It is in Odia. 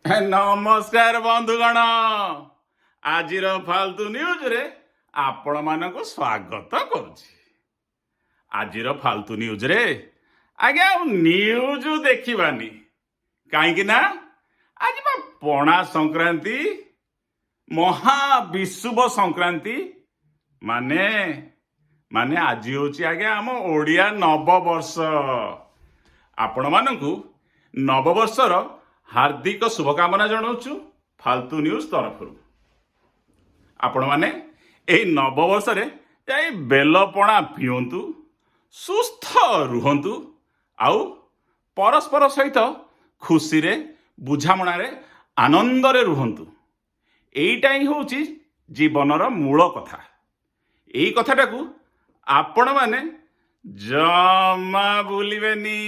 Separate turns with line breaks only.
ନମସ୍କାର ବନ୍ଧୁଗଣ, ଆଜିର ଫାଲତୁ ନ୍ୟୁଜରେ ଆପଣମାନଙ୍କୁ ସ୍ୱାଗତ କରୁଛି। ଆଜିର ଫାଲତୁ ନ୍ୟୁଜରେ ଆଜ୍ଞା ଆଉ ନ୍ୟୁଜ ଦେଖିବାନି, କାହିଁକି ନା ଆଜି ବା ପଣା ସଂକ୍ରାନ୍ତି, ମହାବିଷୁବ ସଂକ୍ରାନ୍ତି। ମାନେ ଆଜି ହଉଛି ଆଜ୍ଞା ଆମ ଓଡ଼ିଆ ନବବର୍ଷ। ଆପଣମାନଙ୍କୁ ନବବର୍ଷର ହାର୍ଦ୍ଦିକ ଶୁଭକାମନା ଜଣାଉଛୁ ଫାଲତୁ ନ୍ୟୁଜ ତରଫରୁ। ଆପଣମାନେ ଏହି ନବବର୍ଷରେ ଯାଇ ବେଲପଣା ପିଅନ୍ତୁ, ସୁସ୍ଥ ରୁହନ୍ତୁ ଆଉ ପରସ୍ପର ସହିତ ଖୁସିରେ, ବୁଝାମଣାରେ, ଆନନ୍ଦରେ ରୁହନ୍ତୁ। ଏଇଟା ହିଁ ହେଉଛି ଜୀବନର ମୂଳ କଥା। ଏଇ କଥାଟାକୁ ଆପଣମାନେ ଜମା ଭୁଲିବେନି।